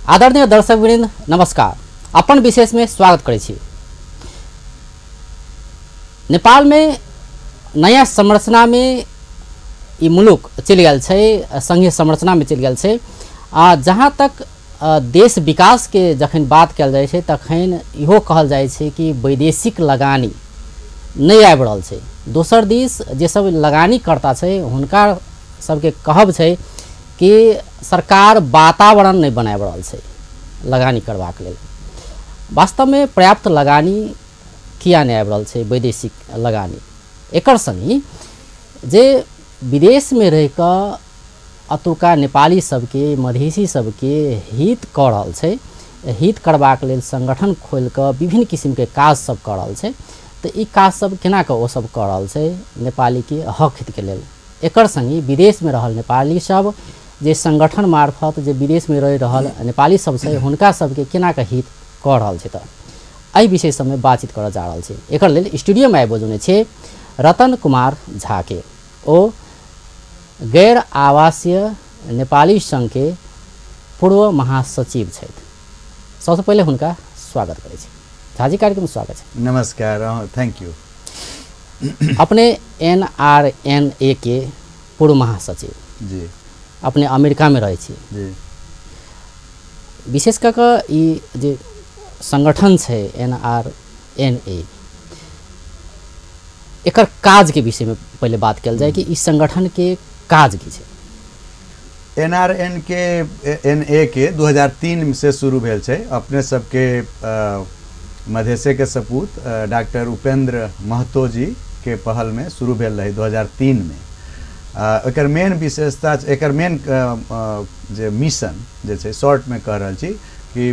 आदरणीय दर्शकवृंद नमस्कार, अपन विशेष में स्वागत करै छी। नेपाल में नया संरचना में ई मुलुक चलि गेल छै, संघीय संरचना में चलि गेल छै। आ जहाँ तक देश विकास के जखन बात कयल जाइ छै तखन इहो कहल जाइ छै कि वैदेशिक लगानी नहि आबि रहल छै। दोसर दिस जे सब लगानी करता छै हुनका सबके कहब छै कि सरकार वातावरण नहीं बनाबि रहल छै लगानी करबाक लेल। वास्तवमे पर्याप्त लगानी किया नहीं आबि रहल छै वैदेशिक लगानी? एकर संगी जे विदेशमे रहि कऽ अतुका नेपाली सबके, मधेसी सबके हित कऽ रहल छै, हित करबाक लेल संगठन खोलि कऽ विभिन्न किसिमके काज सब कऽ रहल छै, तऽ ई काज सब केना कऽ ओ सब कऽ रहल छै नेपालीके हक हितके लेल? एकर संगी विदेशमे रहल नेपाली सब जे संगठन मार्फत जे विदेशमे रहि रहल नेपाली सब छै हुनका सबके केना कऽ हित कऽ रहल छै, तऽ एहि विषय सबमे बातचीत करऽ जा रहल छै। एकर लेल स्टूडियोमे आबि बजौने छै रतन कुमार झा के। ओ गैर आवासीय नेपाली संघ के पूर्व महासचिव छथि। सबसँ पहिले हुनका स्वागत करै छी। झाजी, कार्यक्रम स्वागत छै। नमस्कार, thank you. अपने NRNA के पूर्व महासचिव जी, अपने अमेरिका में रहै छी जी। विशेष कऽ कऽ ई जे संगठन छै NRNA, एकर काज के विषय में पहिले बात कयल जाय कि ई संगठन के काज की छै। NRN के NA के 2003 से शुरू भेल छै। अपने सबके मधेसे के सपूत डॉक्टर उपेंद्र महतो जी के पहल में शुरू भेल रहे 2003 में। एकर मेन विशेषता, एकर मेन जे मिशन जे छै शॉर्ट में कह रहल छी कि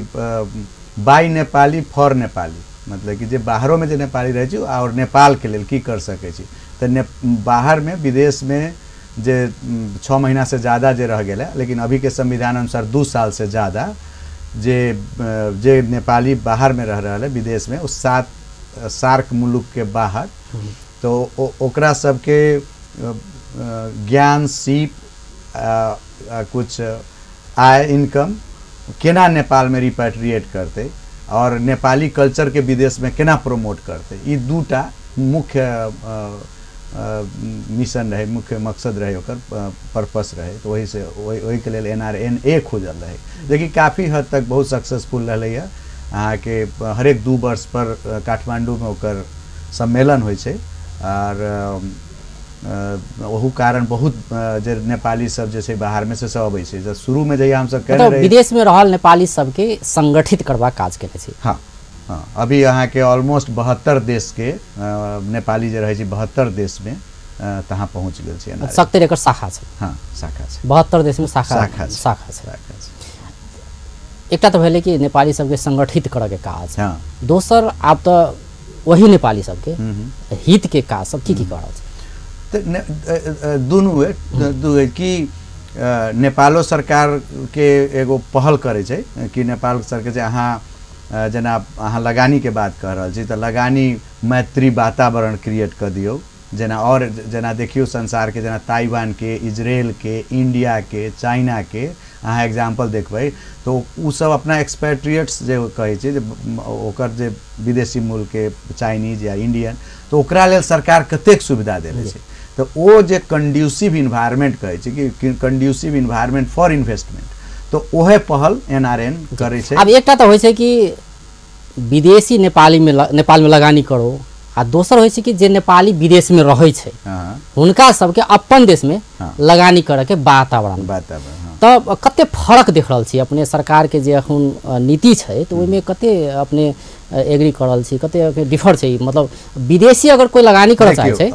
बाय नेपाली फॉर नेपाली, मतलब कि जे बाहरों में जे नेपाली रहै छै और नेपाल के लेल की कर सकै छी। तऽ बाहर में विदेश में जे 6 महीना से ज़्यादा जे रह गेल है, लेकिन अभी के संविधान अनुसार 2 साल से ज़्यादा जे जे नेपाली बाहर में रह रहल है विदेश में, उस 7 सार्क मुलुक के बाहर, तो ओकरा सबके ज्ञान सीप कुछ आय इनकम केना नेपाल में रिपैट्रिएट करते और नेपाली कल्चर के विदेश में केना प्रमोट करते, ई दूटा मुख्य मिशन रहे, मुख्य मकसद रहे, ओकर पर्पस रहे। तो वही से वही के लेल NRNA खोजल रहे, जेकि काफ़ी हद तक बहुत सक्सेसफुल रहलै है। अहाँके हरेक 2 वर्ष पर काठमांडू में ओकर सम्मेलन होइ छै और ओहू कारण बहुत जे नेपाली सब जे छै बाहर में से सब अबै छै। जब शुरू में जहिया हमसब कहने रही विदेश में रहल नेपाली सबके संगठित करबाक काज केने छै। हाँ हाँ, अभी अहाँके ऑलमोस्ट 72 देश के नेपाली जे रहै छै 72 देश में तहाँ पहुँच गेल छै। 70 एकर शाखा छै। हाँ, शाखा छै। 72 देश में शाखा शाखा छै। एकटा तऽ भेलै कि नेपाली सबके संगठित करऽ के काज, हाँ। दोसर आब तऽ वही नेपाली सबके हित के काज सब की की कऽ रहल छै? तऽ दुनू दू कि नेपालो सरकार के एगो पहल करै छै कि नेपाल सरकार जे अहाँ जेना अहाँ लगानी के बात कह रहल छी तऽ लगानी मैत्री वातावरण क्रिएट कऽ दियौ। जेना और जेना देखियौ संसार के जेना ताइवान के, इजरायल के, इंडिया के, चाइना के अहाँ एग्जाम्पल देखबै तो ओ सब अपना एक्सपेट्रिएट्स जे कहै छै जे ओकर जे विदेशी मूल के चाइनीज या इंडियन, तो ओकरा लेल सरकार कतेक सुविधा देले छै। तो ओ जे कंड्यूसिव इन्वायरमेंट कहै छै कि कंड्यूसिव इन्वायरमेंट फॉर इन्वेस्टमेंट, तो ओहे पहल NRN करै छै। आब एकटा तऽ होइ छै कि विदेशी नेपाली में नेपाल में लगानी करो, आ दोसर होइ छै कि जे नेपाली विदेश में रहै छै हुनका सबके अपन देश में लगानी करऽ के वातावरण। तब कते फरक देख रहल छी अपने सरकार के जे अखन नीति छै तऽ ओहिमे कते अपने एग्री कर रहल छी, कते डिफर छै? मतलब विदेशी अगर कोई लगानी करऽ चाहै छै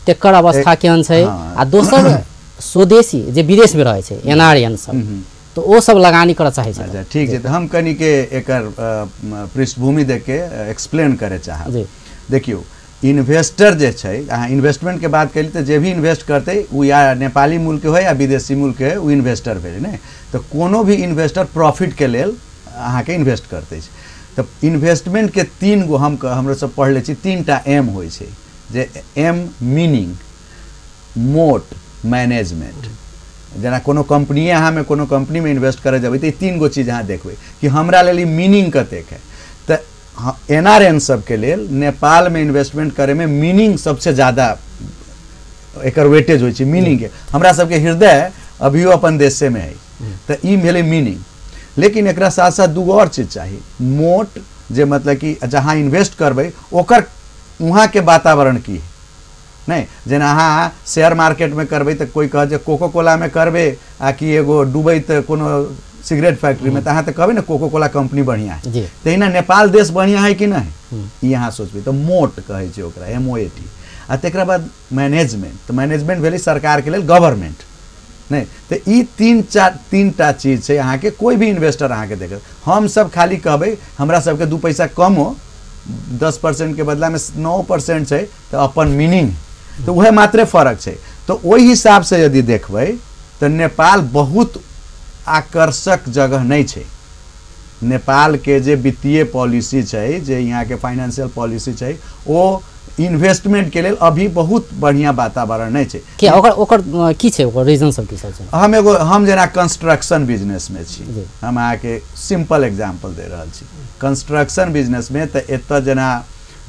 तेकर अवस्था केहन छै, आ दोसर स्वदेशी जे विदेश में रहै छै NRN सब, तो ओ सब लगानी करऽ चाहै छै। अच्छा ठीक छै, तऽ हम कनिके एकर पृष्ठभूमि दे के एक्सप्लेन करे चाहब। देखियौ, इन्वेस्टर जे छै, अहाँ इन्वेस्टमेंट के बात करी तऽ जे भी इन्वेस्ट करतै ओ या नेपाली मूल के होय या विदेशी मूल के होय, ओ इन्वेस्टर भेलै ने। तऽ कोनो भी इन्वेस्टर प्रॉफिट के लेल अहाँके इन्वेस्ट करतै छै। तऽ इन्वेस्टमेंट के 3 गो हमरो सब पढ़ले छी, 3 टा एम होइ छै, जे एम मीनिंग, मोट, मैनेजमेंट। जेना कोनो कंपनी अहाँमे कोनो कंपनीमे इन्वेस्ट करय जेबै तऽ ई 3 गो चीज अहाँ देखबै कि हमरा लेल ई मीनिंग कतेक है। तऽ एनआरएन सबके लेल नेपालमे इन्वेस्टमेंट करैमे मीनिंग सबसे ज़्यादा एकर वेटेज होइ छै मीनिंगके। हमरा सबके हृदय अभियो अपन देशेमे है, तऽ ई भेलै मीनिंग। लेकिन एकरा साथ साथ 2 और चीज चाही, मोट जे मतलब कि जहाँ इन्वेस्ट करबै ओकर वहाँके वातावरण की है। नहीं जेना अहाँ शेयर मार्केटमे करबै तऽ कोइ कहत जे कोको कोलामे करबै आ कि एगो डूबैत कोनो सिगरेट फैक्ट्रीमे, तऽ अहाँ तऽ कहबै ने कोको कोला कंपनी बढ़िआँ है। तहिना नेपाल देश बढ़िआँ है कि नहीं ई अहाँ सोचबै, तऽ मोट कहै छै ओकरा MOAT। आ तकरा बाद मैनेजमेंट, तऽ मैनेजमेंट भेलै सरकारके लेल गवर्नमेंट। नहीं तऽ ई 3-4 चीज छै अहाँके कोई भी इन्वेस्टर अहाँके देखत। हम सब खाली कहबै हमरा सबके 2 पैसा कम हो, 10% के बदलामे 9% छै तऽ अपन मीनिंग, तऽ वएह मात्रे फरक छै। तऽ ओहि हिसाबसँ यदि देखबै तऽ नेपाल बहुत आकर्षक जगह नहीं छै। नेपाल के जे वित्तीय पॉलिसी छै, जे यहाँ के फाइनेंशियल पॉलिसी छै, ओ इन्वेस्टमेंट के लेल अभी बहुत बढ़िया वातावरण नहीं छै। कि ओकर ओकर की छै, ओकर रीजन सब की सब छै? हम जेना कंस्ट्रक्शन बिजनेस में छी, हम अहाँके सिंपल एग्जांपल दे रहल छी। कंस्ट्रक्शन बिजनेस में तऽ एतऽ जेना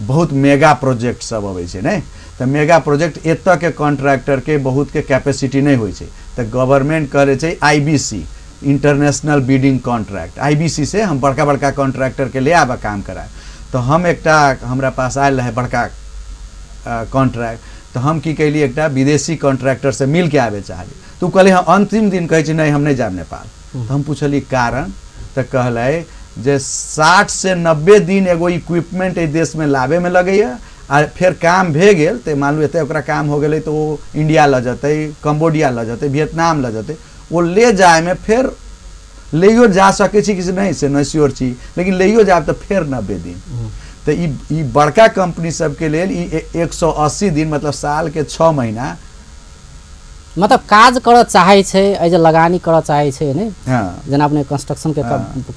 बहुत मेगा प्रोजेक्ट सब अबै छै ने, तऽ मेगा प्रोजेक्ट एतऽ के कॉन्ट्रैक्टर के बहुत के कैपेसिटी नहीं होइ छै, तऽ गवर्नमेंट करै छै IBC, international bidding contract. IBC से हम बड़का बड़का कॉन्ट्रैक्टर के ले आबऽ काम कराए। तऽ हम एकटा हमरा पास आयल रहै बड़का कॉन्ट्रैक्ट, तऽ हम की कैली एकटा विदेशी कॉन्ट्रैक्टर से मिलके आबे चाहली। तऽ ओ कहले हम अंतिम दिन कहै छै नहीं हम नहीं जायब नेपाल। तऽ हम पुछली कारण, तऽ कहलै जे 60 से 90 दिन एगो इक्विपमेंट एहि देशमे लाबेमे लगैया, आ फेर काम भए गेल तऽ मान लू एतऽ ओकरा काम हो गेलै तऽ ओ इंडिया लऽ जेतै, कम्बोडिया लऽ जेतै, वियतनाम लऽ जेतै। ओ ले जायमे फेर लैयो जा सकै छी कि नहीं से नहीं श्योर छी, लेकिन लैयो जायब तऽ फेर 90 दिन। तऽ ई बड़का कंपनी सबके लेल ई 180 दिन मतलब साल के 6 महीना मतलब काज करऽ चाहै छै, एहि जे लगानी करऽ चाहै छै ने। जेना अपने कंस्ट्रक्शन के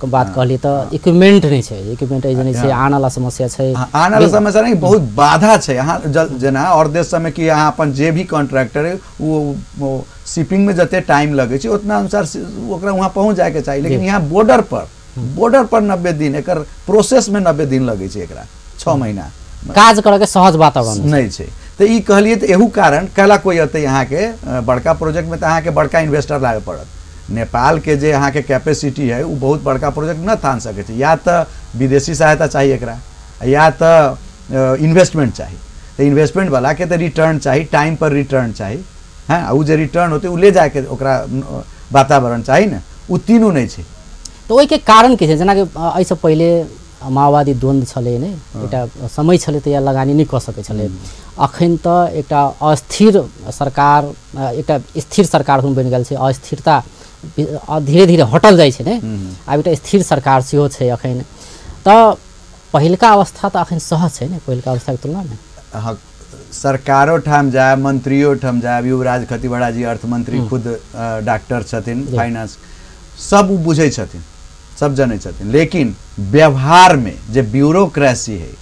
बात कहली तऽ इक्विपमेंट नहीं छै, इक्विपमेंट एहि जे नहीं छै, आनला समस्या छै। आनला समस्या नहीं, बहुत बाधा छै। अहाँ जेना और देश सबमे कि अहाँ अपन जे भी कॉन्ट्रैक्टर है वो शिपिंग में जते टाइम लगै छै उतना अनुसार ओकरा वहाँ पहुँच जायके चाही, लेकिन यहाँ बॉर्डर पर 90 दिन, एकर प्रोसेस में 90 दिन लगै छै, एकरा 6 महीना काज करऽ के सहज वातावरण नहीं छै। तऽ ई कहलियै तऽ एहू कारण कला कोई अतै अहाँके बड़का प्रोजेक्टमे तऽ अहाँके बड़का इन्वेस्टर लाबे पड़त। नेपाल के जे अहाँके कैपेसिटी है ओ बहुत बड़का प्रोजेक्ट न थान सकै छै, या तऽ विदेशी सहायता चाही एकरा, या तऽ इन्वेस्टमेंट चाही। तऽ इन्वेस्टमेंट वाला के तऽ रिटर्न चाही, टाइम पर रिटर्न चाही। हाँ, ओ जे रिटर्न होतै ओ ले जाके ओकरा वातावरण चाही ने, ओ तीनू नहीं छै। तऽ ओहिके कारण की छै? जेनाकि एहिसँ पहिले माओवादी द्वन्द्व छलै ने, एकटा समय छलै तऽ लगानी नहि कऽ सकै छलै। अखन तऽ एकटा अस्थिर सरकार, एकटा स्थिर सरकार बनि गेल छै, अस्थिरता धीरे धीरे हटल जाइ छै ने, आब एकटा स्थिर सरकार सेहो छै अखन। तऽ पहिलका अवस्था तऽ अखन सहज छै ने पहिलका अवस्थाके तुलनामे? सरकारो ठाम जायब, मंत्रियो ठाम जायब, युवराज खतिवड़ा जी अर्थमंत्री खुद डॉक्टर छथिन, फाइनेंस सब ओ बुझै छथिन, सब जनै छथिन। लेकिन व्यवहार में जे ब्यूरोक्रेसी है,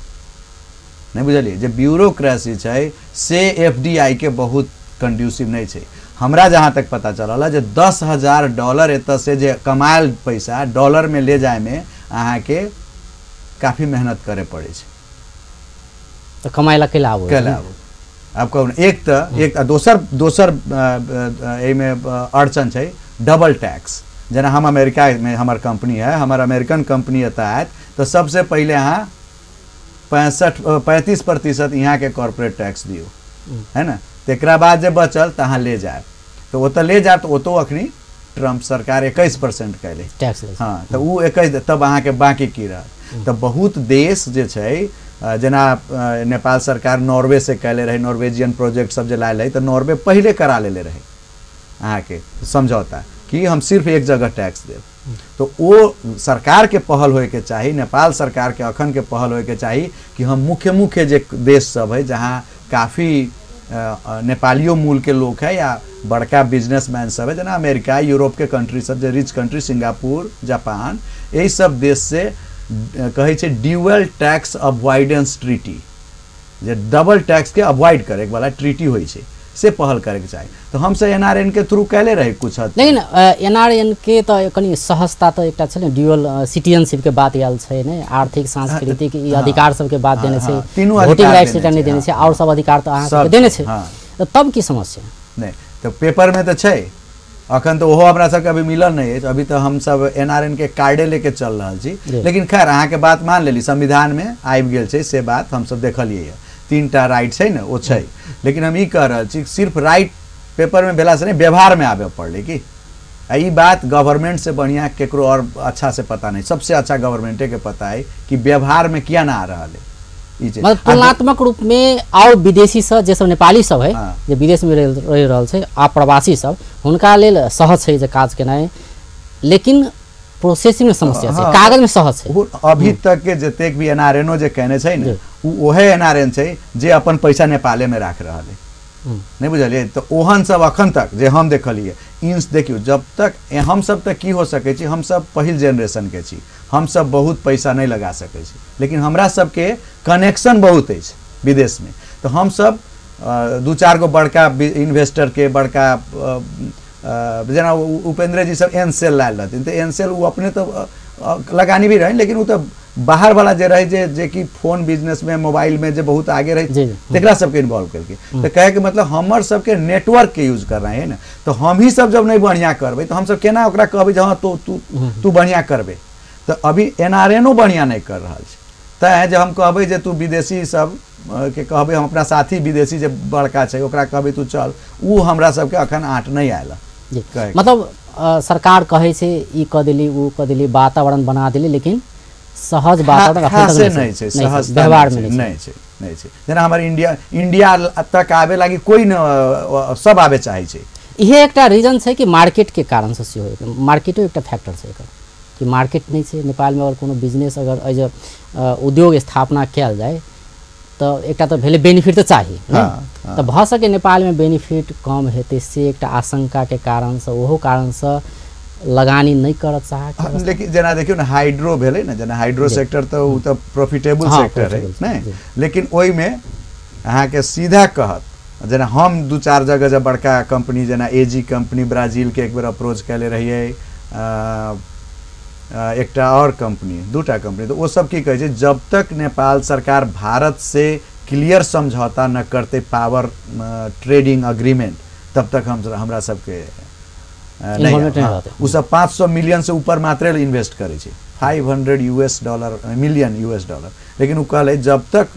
नहीं बुझलियै, जे ब्यूरोक्रेसी छै से FDI के बहुत कंड्यूसिव नहीं छै। हमरा जहाँ तक पता चलल जे $10,000 एतऽ से जे कमायल पैसा डॉलर में ले जाय में अहाँके काफी मेहनत करे पड़ै छै। तऽ कमाइला कैला आबू, कैला आबू। आब कहू ने, एक तऽ एक दोसर दोसर एहिमे अड़चन छै डबल टैक्स। जेना हम अमेरिका में हमर कंपनी है, हमर अमेरिकन कंपनी एतऽ आयत तऽ सबसे पहिले अहाँ 35% यहाँ के कॉर्पोरेट टैक्स दियौ, है ना। तकरा बाद जे बचल तऽ अहाँ ले जायब, तऽ ओतऽ ले जायब तऽ ओतौ अखनी ट्रम्प सरकार 21% कैले टैक्स। हाँ, तऽ ओ 21, तब अहाँके बाकी की रहत। तऽ बहुत देश जे छै, जेना नेपाल सरकार नॉर्वे से कैले रहै, नॉर्वेजियन प्रोजेक्ट सब जे लायल रहै तऽ नॉर्वे पहिले करा लेले रहै अहाँके समझौता कि हम सिर्फ एक जगह टैक्स देब। तो वो सरकार के पहल होइके चाही, नेपाल सरकार के अखन के पहल होइके चाही कि हम मुख्य मुख्य जे देश सब है जहाँ काफ़ी नेपालियो मूल के लोग है या बड़का बिजनेसमैन सब है, जेना अमेरिका, यूरोप के कंट्री सब जे रिच कंट्री, सिंगापुर, जापान, यही सब देश से कहै छै ड्यूअल टैक्स अवॉइडेंस ट्रीटी, जे डबल टैक्स के अवॉइड करे वाला ट्रीटी होइ छै। से पहल करैके चाही। तऽ हमसब एनआरएन के थ्रू कैले रही कुछ हद, लेकिन एनआरएन के तऽ कनि सहजता तऽ एकटा छलै, ड्यूअल सिटीजनशिप के बात आयल छै ने, आर्थिक सांस्कृतिक ई अधिकार सबके बात देने छै, वोटिंग राइट्स एकटा नहि देने छै, आओर सब अधिकार तऽ अहाँ सबके देने छै, तऽ तब की समस्या? नहि तऽ पेपरमे तऽ छै, अखन तऽ ओहो हमरा सबके अभी मिलल नहि अछि, अभी तऽ हमसब एनआरएन के कार्डे लेके चल रहल छी। लेकिन खैर अहाँके बात मान लेली, संविधानमे आबि गेल छै से बात हमसब देखलियै हँ, 3टा राइट छै ने ओ छै। लेकिन हम ई कह रहल छी सिर्फ राइट पेपरमे भेलासँ नहि, व्यवहारमे आबय पड़लै कि आ ई बात गवर्नमेंट से बढ़िया केकरो और अच्छा से पता नहीं, सबसे अच्छा गवर्नमेंटे के पता है कि व्यवहार में किया ना आ रहा है। मतलब तुलनात्मक रूप में और विदेशी सब जे सब नेपाली सब है जे विदेश में रह रहल छै आ प्रवासी सब, हुनका लेल सहज छै जे काज केनाइ, लेकिन प्रोसेसिंग में समस्या छै, कागज में सहज छै। अभी तक के जतेक भी एनआरएनओ जे कहने छै ने, उ ओहे एनआरएन छै जे अपन पैसा नेपाले में राख रहल है, नहीं बुझलियै? तो ओहन सब अखन तक जे हम देखलियै इंस, देखियौ जब तक हम सब तक की हो सकै छी, हम सब पहिल जेनरेशन के छी, हम सब बहुत पैसा नहीं लगा सकै छी, लेकिन हमरा सबके कनेक्शन बहुत अछि विदेश में, तो हम सब 2-4 गो बड़का इन्वेस्टर के बड़का जेना उपेंद्र जी सब एनसेल लायल रहथिन, तो एनसेल वो अपने तो लगानी भी रहे, लेकिन वो तो बाहर वाला जे रहे जे कि फोन बिजनेस में मोबाइल में जे बहुत आगे रहे तकरा सबके इन्वॉल्व करके, तो कहे के मतलब हमर सबके नेटवर्क के यूज कर रहे हैं ना, तो हम ही सब जब नहीं बढ़िया करबै तो हम सब केना ओकरा कहबै जे हाँ तो तू तू बढ़िया करबै। तो अभी एनआरएनो बढ़िया नहीं कर रहल छै, तैं जे हम कहबै जे तू विदेशी सब के कहबै, हम अपना साथी विदेशी जे बड़का छै ओकरा कहबै तू चल, उ हमरा सबके अखन आँट नहीं आयल। मतलब सरकार कहै छै ई कऽ देली ओ कऽ देली, वातावरण बना देली, लेकिन सहज वातावरण नहीं छै, सहज व्यवहार में नहीं छै, नहीं छै। जेना हमर इंडिया इंडिया तक आबे लागी कोई न सब आबे चाहे छै, इहे एकटा रीजन छै कि मार्केट के कारण से सेहो, मार्केटो एकटा फैक्टर छै एकर कि मार्केट नहीं छै नेपाल में। अगर कोनो बिजनेस अगर एज उद्योग स्थापना कयल जाय तो एकटा तो भेलै बेनिफिट तो चाही, तो भऽ सके नेपाल में बेनिफिट कम हेतै से एकटा आशंका के कारण से, ओहो कारण से लगानी नहीं करत चाह। लेकिन जेना देखियौ ने हाइड्रो भेलै ने, जेना हाइड्रो सेक्टर तो उ तो प्रॉफिटेबल सेक्टर है नहीं, लेकिन ओहिमे अहाँके सीधा कहत, जेना हम 2-4 जगह जब बड़का कंपनी जेना एजी कंपनी ब्राजील के एक बेर अप्रोच कैले रहियै, एकटा और कंपनी, 2टा कंपनी, तो वो सब की कहै छै जब तक नेपाल सरकार भारत से क्लियर समझौता न करते पावर ट्रेडिंग अग्रीमेंट तब तक हम हमरा सबके नहीं। हाँ, उ सब 500 मिलियन से ऊपर मात्रे इन्वेस्ट करै छै, 500 US dollar million US dollar, लेकिन उ कहले जब तक,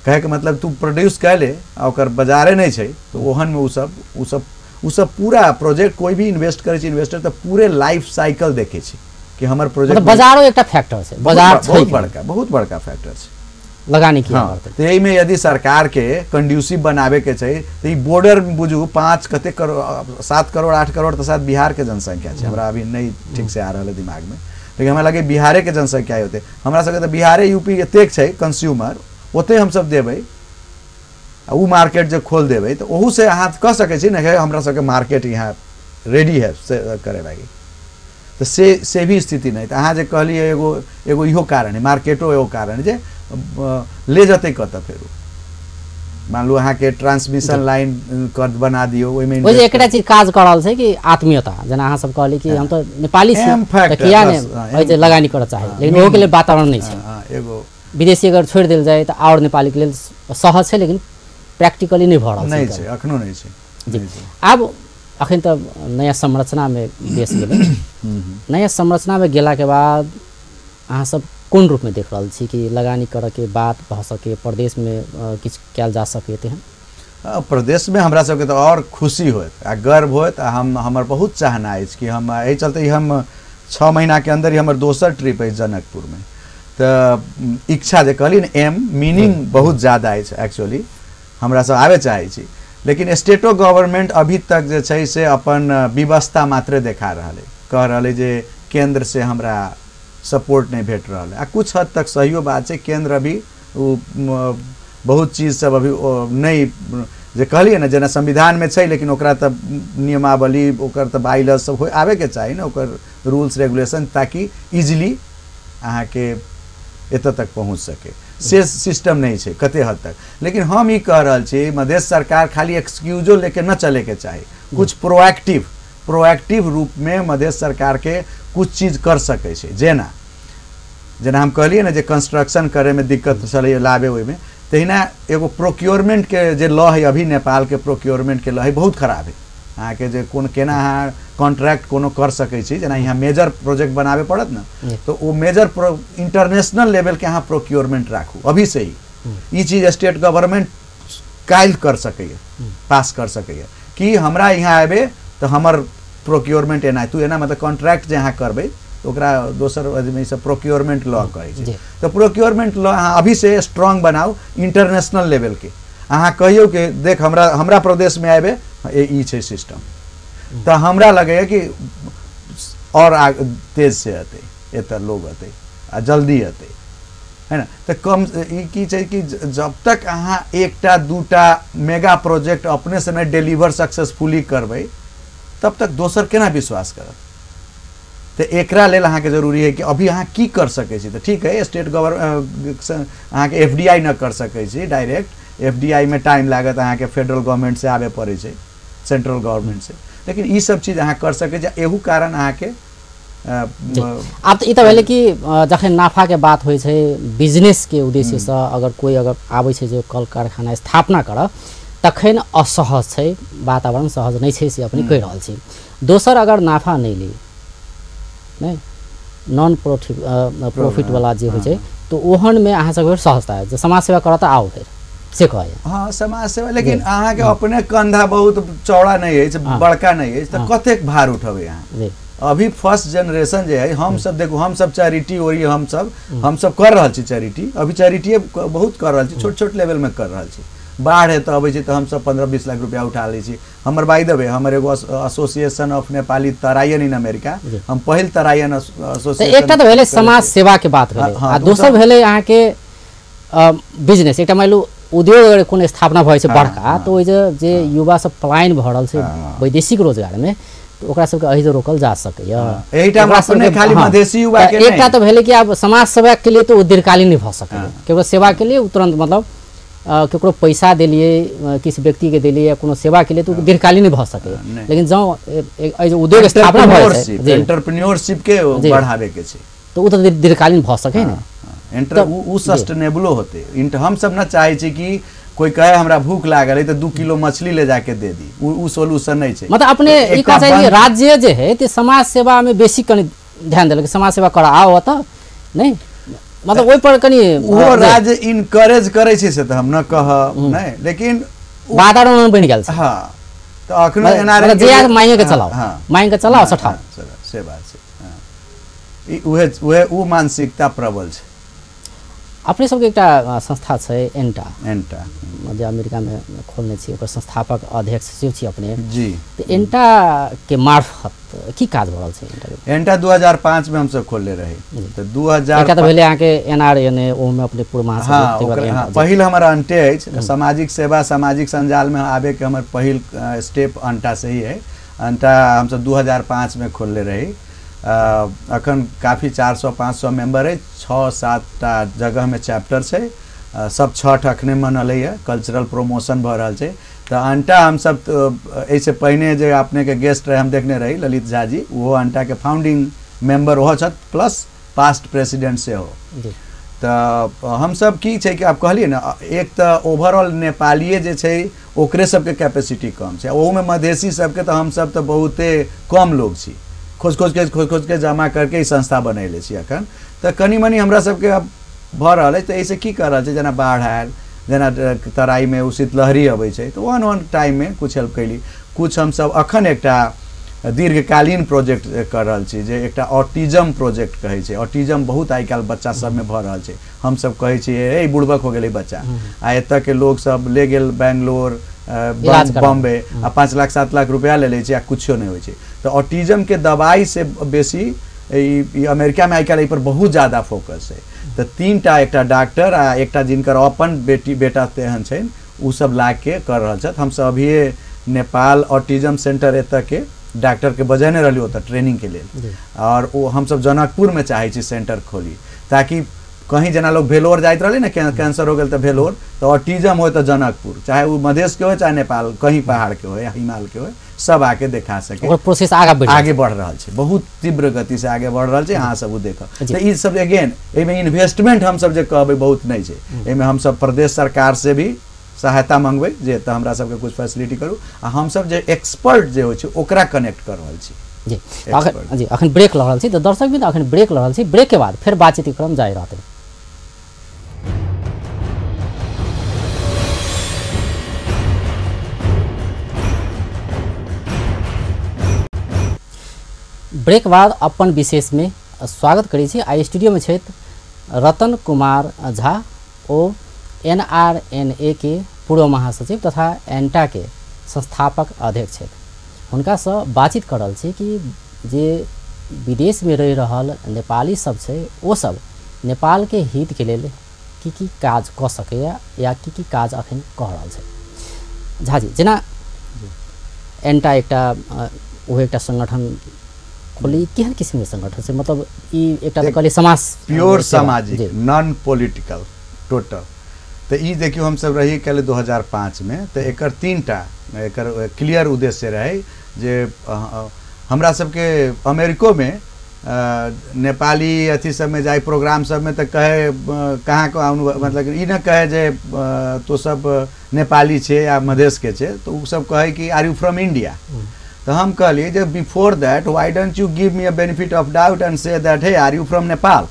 कहे के मतलब तू प्रोड्यूस कैले आ ओकर बाजारे नहीं छै तो ओहन में उ सब पूरा प्रोजेक्ट कोई भी इन्वेस्ट करै छै इन्वेस्टर तो पूरे लाइफ साइकिल देखे छै कि हमर प्रोजेक्ट मतलब बाजारो एकटा फैक्टर छै, बाजार बहुत बड़का फैक्टर छै लगानी की। हाँ, तो एहिमे यदि सरकार के कंड्यूसिव बनावे के छै तो ई बॉर्डर बुझू 5 कते करोड़ 7 करोड़ 8 करोड़ तो शायद बिहार के जनसंख्या छै, हमरा अभी नहीं ठीक से आ रहल है दिमाग में, लेकिन हमरा लगे बिहारे के जनसंख्या होते, हमरा सबके तो बिहारे यूपी एतेक छै कंज्यूमर, ओते हमसब देबै आ उ मार्केट जे खोल देबै तो ओहू से अहाँ कह सकै छी ने हमरा सबके मार्केट यहाँ रेडी है से करे लागी, तो से भी स्थिति नहीं। तो अहाँ जे कहलियै एगो एगो इहो कारण है, मार्केटो एगो कारण है जे ले जतै कतऽ, फेरू मान लू अहाँके ट्रांसमिशन लाइन कर बना दियौ ओहिमे ओहि एकटा चीज काज कर रहल छै कि आत्मीयता, जेना अहाँ सब कहली कि हम तो नेपाली छी तऽ किया ने एहि जे लगानी करऽ चाही, लेकिन ओहो के लेल वातावरण नहीं छै। एगो विदेशी अगर छोड़ि देल जाय तऽ आओर नेपाली के लेल सहज छै, लेकिन प्रैक्टिकली नहीं भऽ रहल छै, नहीं छै, अखनो नहीं छै जी। आब अखन तऽ नया संरचना में देश गेलै, नया संरचना में गेला के बाद अहाँ सब कोन रूप में देख रहल छी कि लगानी करऽ के बात भऽ सके, प्रदेश में किछु कयल जा सके तेहन? प्रदेश में हमरा सबके तो और खुशी होत आ गर्व होत, आ हम हमर बहुत चाहना अछि कि हम एहि चलते हम 6 महीना के अंदर ही हमर दोसर ट्रिप अछि जनकपुर में, तो इच्छा जे कहली ने एम मीनिंग बहुत ज़्यादा अछि एक्चुअली, हमरा सब आबे चाहै छी, लेकिन स्टेटो गवर्नमेंट अभी तक जे छै से अपन व्यवस्था मात्रे देखा रहल है, कह रहल है जे केंद्र से हमरा सपोर्ट नहीं भेट रहल है, आ कुछ हद तक सहियो बात छै, केंद्र अभी बहुत चीज सब अभी नहीं जे कहलियै ने जेना संविधान में छै, लेकिन ओकरा तऽ नियमावली ओकर तऽ बाइलॉज सब हो आबे के चाही ने, ओकर रूल्स रेगुलेशन, ताकि इजिली अहाँके एतऽ तक पहुँच सके। से सिस्टम नहीं छै कते हद तक। लेकिन हम ई कह रहल छी मधेश सरकार खाली एक्सक्यूजो लेके न चले के चाही, कुछ प्रोएक्टिव प्रोएक्टिव रूप में मधेश सरकार के कुछ चीज कर सकै छै। जेना जेना हम कहलियै ने जे कंस्ट्रक्शन करे में दिक्कत छलै लाबे ओहिमे, तहिना एगो प्रोक्योरमेंट के जे लॉ है अभी नेपाल के प्रोक्योरमेंट के लॉ है बहुत खराब है। अहाँके जे कोन केना अहाँ कॉन्ट्रैक्ट कोनो कर सकै छी, जेना यहाँ मेजर प्रोजेक्ट बनाबे पड़त ने तो ओ मेजर इंटरनेशनल लेवल के अहाँ प्रोक्योरमेंट राखू अभी से ही। ई चीज स्टेट गवर्नमेंट काल्हि कर सकैए, पास कर सकैए कि हमरा यहाँ आबे तऽ हमर प्रोक्योरमेंट एना तू एना, मतलब कॉन्ट्रैक्ट जे अहाँ करबै ओकरा दोसर आदमी सब प्रोक्योरमेंट लॉ कहै छै। तऽ प्रोक्योरमेंट लॉ अहाँ अभी से स्ट्रांग बनाउ इंटरनेशनल लेवल के, अहाँ कहियौ कि देख हमरा हमरा प्रदेशमे आबे ई छै सिस्टम, तऽ हमरा लगैए कि और तेज से अतै एतऽ लोग अतै आ जल्दी अतै, है ना। तऽ कम ई की छै कि जब तक अहाँ एकटा दूटा मेगा प्रोजेक्ट अपने से नहि डिलीवर सक्सेसफुली करबै तब तक दोसर केना विश्वास करत। तऽ एकरा लेल अहाँके जरूरी है कि अभी अहाँ की कर सकै छी। तऽ ठीक है स्टेट गवर्नमेंट अहाँके एफडीआई न कर सकै छी डायरेक्ट, एफडीआई में टाइम लागत, अहाँके फेडरल गवर्नमेंट से आबे पड़ै छै, सेंट्रल गवर्नमेंट से, लेकिन ई सब चीज अहाँ कर सकै छी। एहू कारण अहाँके आब तऽ ई तऽ भेलै कि जखन नाफाके बात होइ छै बिजनेसके उद्देश्यसँ अगर कोइ अगर आबै छै जे कल कारखाना स्थापना करऽ तखन असहज छै, वातावरण सहज नहि छै से अपने कहि रहल छी। दोसर अगर नाफा नहि ली, नहि नॉन प्रोफिट प्रॉफिटवला जे होइ छै तऽ ओहनमे अहाँ सबके सहजता है जे समाज सेवा करऽ तऽ आउ फेर से कहै। हाँ समाज सेवा, लेकिन अहाँके अपने कंधा बहुत चौड़ा नहीं अछि, बड़का नहीं अछि, तऽ कतेक भार उठेबै अहाँ। अभी फर्स्ट जनरेशन जे है हम सब देखू, हम सब चैरिटी ओरी हम सब कर रहल छी चैरिटी, अभी चैरिटी बहुत कर रहल छी, छोट छोट लेवल में कर रहल छी। बाढ़ है तऽ अबै छै तऽ हम सब 15-20 लाख रुपया उठा लै छी। हमर बाई देबै हमर एगो association of Nepali Taraian in America, हम पहिल तरायन एसोसिएशन। एकटा तऽ भेलै समाज सेवा के बात भेलै, आ दोसर भेलै अहाँके बिजनेस। एकटा मानि लू उद्योग अगर कोनो स्थापना भऽ जाइ छै बड़का तऽ ओहि जे युवा सब पलायन भऽ रहल छै वैदेशिक रोजगारमे तऽ ओकरा सबके एहि रोकल जा सकैए। एहिठाम खाली मधेसी युवा के एकटा तऽ भेलै कि आब समाज सेवा के लिए तऽ ओ दीर्घकालीन नहि भऽ सकैए, केकरो सेवा के लिए तुरंत मतलब केकरो पैसा देलियै किसी व्यक्तिके देलियै या कोनो सेवा के लिए तऽ दीर्घकालीन नहि भऽ सकैए। लेकिन जँ एहि उद्योग स्थापना भऽ जाइ छै एंटरप्रेन्योरशिप के बढ़ावे के छै तऽ ओ तऽ दीर्घकालीन भऽ सकै ने, उ सस्टेनेबलो होते। हम सब न चाहे छी कि कोई कहे हमरा भूख लागल है तो 2 किलो मछली ले जाके दे दी, उ सोल्यूशन नहीं छै। मतलब अपने ई कहै छै राज्य जे है ते समाज सेवा में बेसी कनि ध्यान देलक, समाज सेवा कर आओ तऽ नहीं, मतलब ओहि पर कनि वो राज्य इनकरेज करै छै से तऽ हम न कहब नहीं, लेकिन वातावरण बनि गेल छै। हां तऽ अखनो एनआरएन जे मांगे के चलाओ, मांगे के चलाओ सठाओ से बात छै। ई उहे उहे उ मानसिकता प्रबल छै। अपने सबके एकटा संस्था छै एंटा, एंटा जे अमेरिकामे खोलने छी, ओकर संस्थापक अध्यक्ष सेहो छी अपने जी। तऽ एंटा के मार्फत की काज भऽ रहल छै? एंटा एंटा 2005 में हमसब खोलले रही। तऽ 2000 एकटा तऽ भेलै अहाँके एनआरएनए, ओहिमे अपने पूर्व महासचिव। पहिल हमर अंटे अछि सामाजिक सेवा सामाजिक संजालमे आबेके हमर पहिल स्टेप अंटा से ही है। अंटा हमसब 2005 में खोलले रही। अखन काफ़ी 400-500 मेंबर है, 6-7 टा जगह में चैप्टर छै, सब छठ अखने मनलै है, कल्चरल प्रमोशन भऽ रहल छै। तऽ अंटा हमसब एहिसँ पहिने जे अपनेके गेस्ट रहे हम देखने रही ललित झा जी, ओहो अंटाके फाउंडिंग मेंबर ओहो छथि प्लस पास्ट प्रेसिडेंट सेहो। तऽ हमसब की छै कि आब कहलियै ने, एक तऽ ओवरऑल नेपालिए जे छै ओकरे सबके कैपेसिटी कम छै, ओहूमे मधेसी सबके तऽ हमसब तऽ बहुते कम लोग छी, खोज खोज के जमा करके ई संस्था बनैले छी अखन। तऽ कनि मनि हमरा सबके अब भऽ रहल अछि। तऽ एहिसँ की कर रहल छै, जेना बाढ़ि आयल, जेना तराईमे ओ शीतलहरी अबै छै तऽ ओहन ओहन टाइममे कुछ हेल्प कैली। कुछ हमसब अखन एकटा दीर्घकालीन प्रोजेक्ट कर रहल छी जे एकटा ऑटिज्म प्रोजेक्ट कहै छै। ऑटिज्म बहुत आइ काल्हि बच्चा सबमे भऽ रहल छै। हमसब कहै छियै ए बुड़बक हो गेलै बच्चा, आ एतऽके लोग सब ले गेल बैंगलोर बॉम्बे आ 5 लाख 7 लाख रुपया ले लै छै आ कुछो नहि होइ छै। तऽ ऑटिज्म के दवाई से बेसी ई अमेरिकामे आइ काल्हि एहि पर बहुत ज़्यादा फोकस है। तऽ 3 टा एकटा डॉक्टर आ एकटा जिनकर अपन बेटी बेटा तेहन छनि ओ सब लाग के कर रहल छथि। हमसब अभिये नेपाल ऑटिज्म सेंटर एतऽ के डॉक्टर के बजेने रहली ओतऽ ट्रेनिंग के लेल, और ओ हमसब जनकपुर में चाहै छी सेंटर खोली ताकि कहीं जेना लोग भेलोर जाइत रहलै ने, कैंसर हो गेल तऽ भेलोर, तऽ ऑटिज्म हो तऽ जनकपुर, चाहे वो मधेश के हो चाहे नेपाल कहीं पहाड़ के हो या हिमाल के हो, सब आके देखा सके। ओकर प्रोसेस आगे बढ़ रहल छै, बहुत तीव्र गति से आगे बढ़ रहल छै। अहाँ सब ओ देखब तऽ ई सब अगेन एहिमे इन्वेस्टमेंट हम सब जे कहबै बहुत नहि छै। एहिमे हम सब प्रदेश सरकार से भी सहायता मंगबै जे तऽ हमरा सबके कुछ फैसिलिटी करू, आ हम सब जे एक्सपर्ट जे होइ छै ओकरा कनेक्ट कर रहल छी। जी जी अखन ब्रेक लऽ रहल छी, तऽ दर्शक भी अखन ब्रेक लऽ रहल छी, ब्रेक के बाद फेर बातचीत क्रम जारी रहतै। ब्रेक बाद अपन विशेष में स्वागत करै छी। आई स्टूडियो में छथि रतन कुमार झा, ओ एनआरएनए के पूर्व महासचिव तथा एंटा के संस्थापक अध्यक्ष छथि। हुनकासँ बातचीत कर रहल छी कि जे विदेश में रहि रहल नेपाली सब छै ओ सब नेपाल के हित के लेल की की काज कऽ सकैया या की की काज अखन कऽ रहल छै। झा जी, जेना एंटा एकटा ओहो एकटा संगठन खोली, केहन किसिमके संगठन छै? मतलब ई एकटा तऽ कहलियै समाज, प्योर सामाजिक, नॉन पॉलिटिकल टोटल। तऽ ई देखियौ हमसब रही कल 2005 में, तऽ एकर तीनटा एकर क्लियर उद्देश्य रहै जे हमरा सबके अमेरिको में नेपाली अथी सबमे जाय प्रोग्राम सबमे तऽ कहे कहाँ को आउनु, मतलब ई न कहे जे तो सब नेपाली छे या मधेश के छे, तो उ सब कहे कि आर you from India. तो हम कहलिए जे before that why don't you give me a benefit of doubt and say that hey are you from Nepal.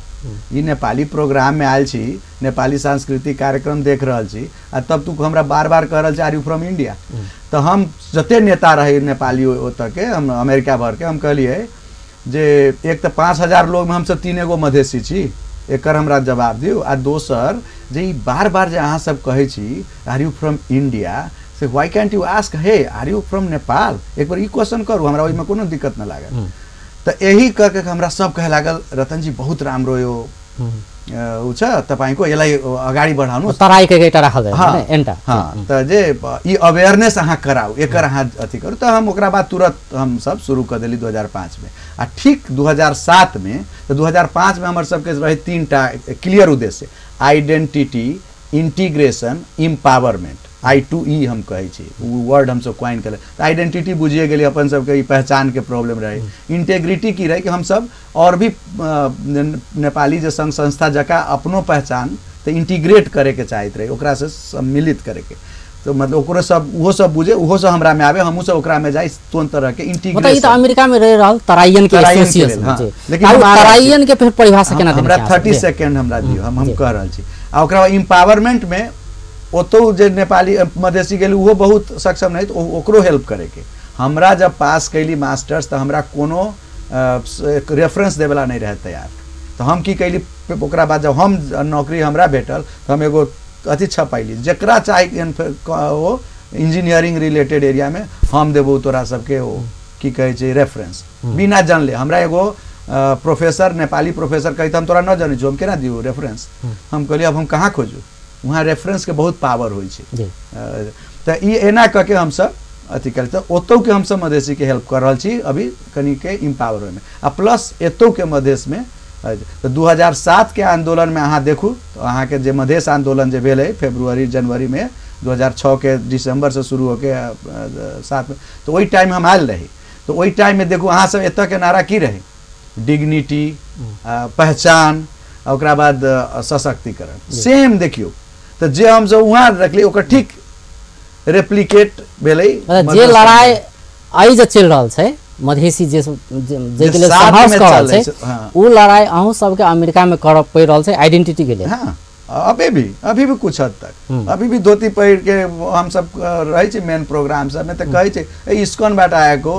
ई नेपाली प्रोग्राम में आयल छी, नेपाली सांस्कृतिक कार्यक्रम देख रहल छी, आ तब तू हमरा बार बार कह रहल छी आर you from India. तो हम जते नेता रहे नेपाली ओतऽ के, हम अमेरिका भर के, हम कहलिए जे एक तो 5000 लोग में हमसब 3 गो मधेसी छी, एकर हमरा जवाब दियौ। आ दोसर जे ई बार बार जे अहाँ सब कहै छी आर you from India, Se why can't you ask hey are you from Nepal, एक बार ई क्वेश्चन करू, हमरा ओहिमे कोनो दिक्कत न लागल। तऽ एही करके हमरा सब कहे लागल रतन जी बहुत राम्रो यो उ छ तपाईँको, यसलाई अगाडि बढाउनु, तराईके एउटा राखल जाइ एन्टा। हाँ, तऽ जे ई अवेयरनेस अहाँ कराउ, एकर अहाँ अथी करू। तऽ हम ओकरा बाद तुरंत हम सब शुरू कऽ देली 2005 में। आ ठीक 2007 में, तऽ 2005 में हमर सबके रहे 3टा क्लियर उद्देश्य, आइडेंटिटी, इंटीग्रेशन, इम्पावरमेंट। I2E हम कहै छी, उ वर्ड हमसब क्वाइन केले। तऽ आइडेंटिटी बुझिए गेलियै अपन सबके ई पहचानके प्रॉब्लम रहै। इंटेग्रिटी की रहै कि हमसब और भी नेपाली जे संघ संस्था जकाँ अपनो पहचान तऽ इंटीग्रेट करैके चाहैत रहै, ओकरासँ सम्मिलित करैके। तो मतलब ओकरो सब उहो सब बुझे, उहो सब हमरा में आवे, हमहूँ सब ओकरा में जाए, तोन तरह के इंटीग्रेशन। मतलब ई तऽ अमेरिका में रहि रहल तराइयन के एसोसिएशन, लेकिन तराइयन के फिर परिभाषा केना देने? हमरा 30 सेकेंड हमरा दियौ, हम कह रहल छी। आ ओकरा इम्पावरमेंट में ओतौ जे नेपाली मधेसी गेल उहो बहुत सक्षम नहीं, तो ओकरो हेल्प करैके। हमरा जब पास कैली मास्टर्स तऽ हमरा कोनो रेफरेंस देवला नहीं रहे तैयार। तो हम की कैली ओकरा बाद जब हम नौकरी हमरा भेटल तऽ हम एगो अथी छपैली, जकरा चाही ओ इंजीनियरिंग रिलेटेड एरिया में हम देबो तोरा सबके ओ की कहै छै रेफरेंस, बिना जानले। हमरा एगो प्रोफेसर, नेपाली प्रोफेसर कहै हम तोरा न जानै छौ, हम केना दियौ रेफरेंस? हम कहलियै अब हम कहाँ खोजू, वहाँ रेफरेंस के बहुत पावर होइ छै। तऽ ई एना कऽ के हमसब अथी कयल। तऽ ओतौ के हमसब मधेसी के हेल्प कर रहल छी अभी कनिके इम्पावर होइमे, आ प्लस एतौ के मधेशमे। तऽ 2007 के आंदोलन में अहाँ देखू तऽ अहाँके जे मधेश आंदोलन जे भेलै फरवरी जनवरी में 2006 के दिसंबर से शुरू होके 7 में, तऽ ओहि टाइम हम आयल रही। तऽ ओहि टाइम में देखू अहाँ सब एतऽ के नारा की रहै, डिग्निटी, पहचान, ओकरा बाद सशक्तिकरण। सेम देखियौ तऽ जे हमसब वहाँ रखली ओकर ठीक रेप्लिकेट भेलै। जे लड़ाइ आइ जे चलि रहल छै मधेसी जे के लेल संघर्ष कर रहल छै, उ लड़ाइ अहूँ सबके अमेरिका में करऽ पड़ि रहल छै आइडेंटिटी के लेल। हाँ, अभी भी कुछ हद तक अभी भी धोती पहिर के हमसब रहै छी मेन प्रोग्राम सबमे, तऽ कहै छै ए इस्कॉनबाट आएको,